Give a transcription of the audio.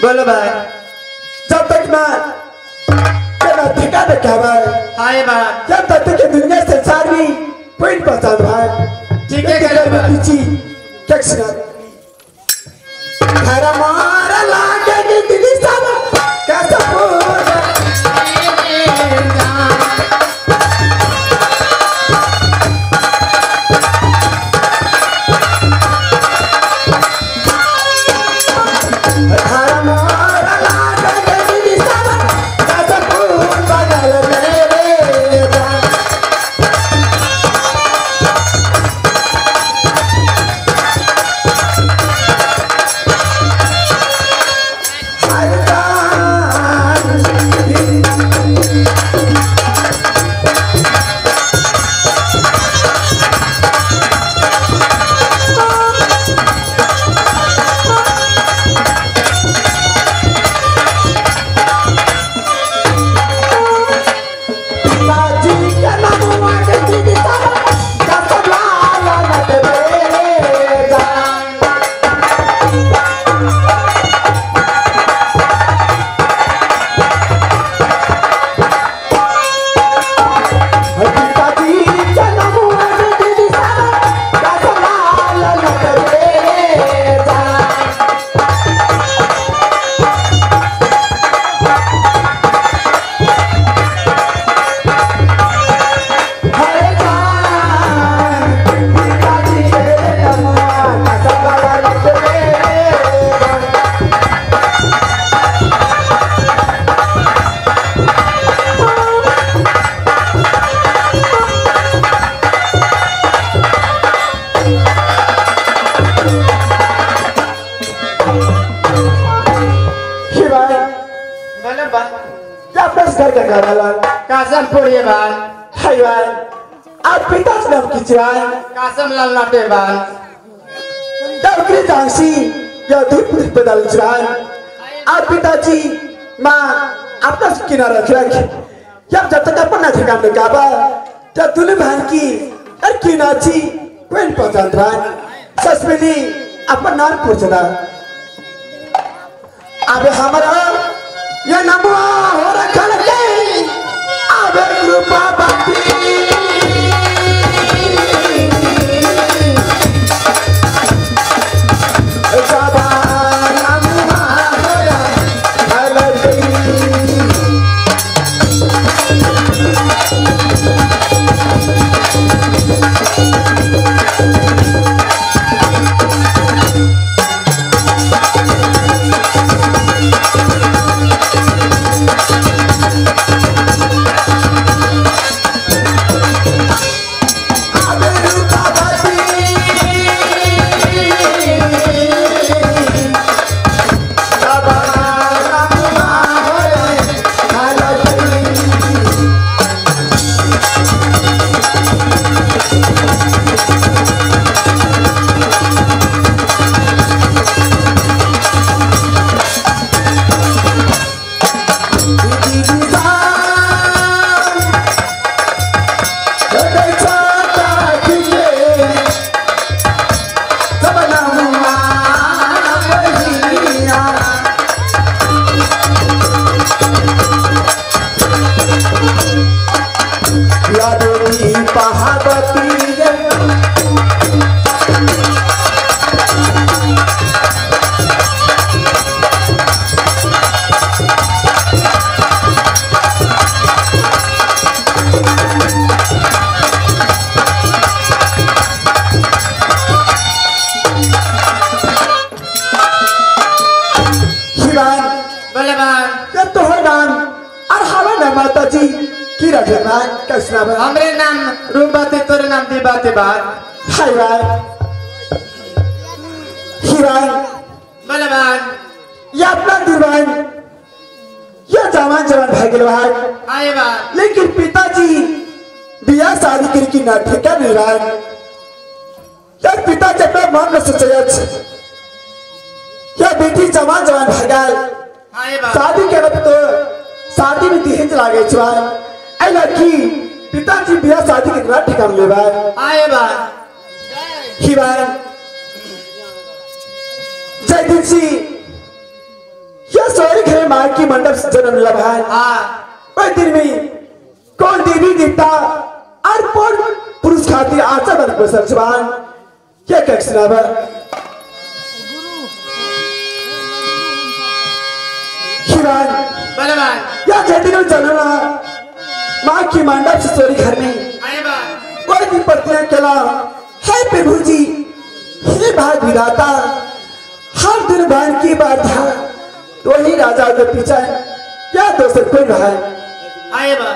बोलो भाई जब तक मैं ठिकाना क्या भाई हाय भाई जब तक के दुनिया संसार में पॉइंट पसंद भाई ठीक है पीछे टैक्स घर मारा लागे दिली सब कैसा पूरा कासम लाल नाटे बाल आप पिताजी माँ अपना किनारा रख रख जब जब तक अपन ना ठिकान लगाबा जब दुल्हन बहन की अर किनाची कोई पहचान भान ससमिली अपन नाम पूछना अब हमारा ये नमुआ हो रखल के अब कृपा भक्ति हमरे नाम रूपते तोरे नाम दी बाते बात हाय बाय हिरान बलवान ये अपना दुर्बान ये जवान जवान भाई गेल भाई हाय बा लेकिन पिताजी बियाह शादी कर की ना ठेका नहीं रान यार पिताजी अपना मन में सोचे या बेटी जवान जवान भागल हाय बा शादी करब तो शादी में दहेज लागे छा ऐ लड़की पिताजी बियाह शादी के ना ठिकान लेबा आए बा हिबान जय दिन सी यह सोरी घरे माँ की मंडप से जन्म लभा हां वह दिन में कौन देवी देवता और कौन पुरुष खातिर आचा बन को सरजवान क्या कक्षना बा हिबान बलवान या जय दिन जन्म माँ की मंडप से चोरी घर में कोई दिन प्रतिज्ञा केला हे प्रभु जी हे भाग विधाता हर दिन बहन की बात था तो ही राजा के पीछे क्या दोसर कोई भाई आए बा।